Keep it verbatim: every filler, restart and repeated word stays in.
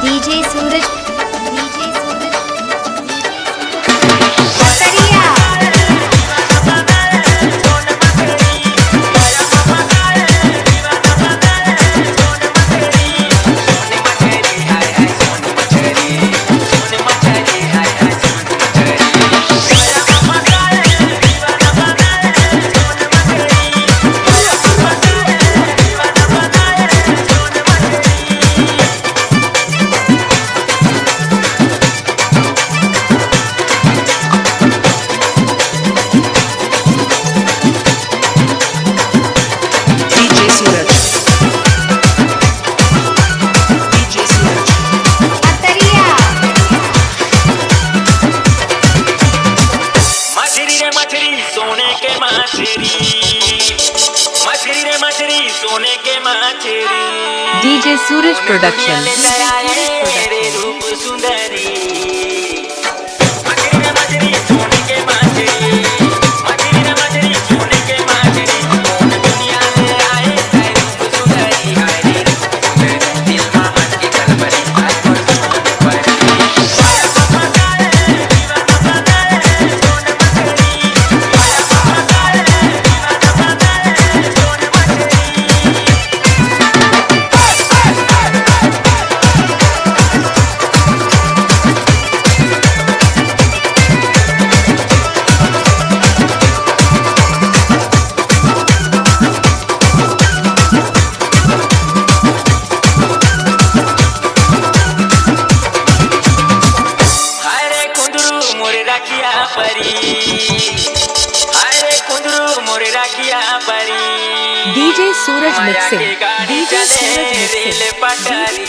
DJ सूरज, DJ सूरज, Patariya. DJ सूरज, DJ सूरज। पतरिया। मछरी रे मछरी, सोने के मछरी। मछरी रे मछरी, सोने के मछरी। DJ सूरज प्रोडक्शन। दुनिया ले आए रे रूप सुंदरी। हरे कुंदरू मोर रखिया परी, हरे कुंदरू मोर रखिया परी। DJ सूरज माया mixing, के गाड़ी DJ चले सूरज mixing, रेल पटरी।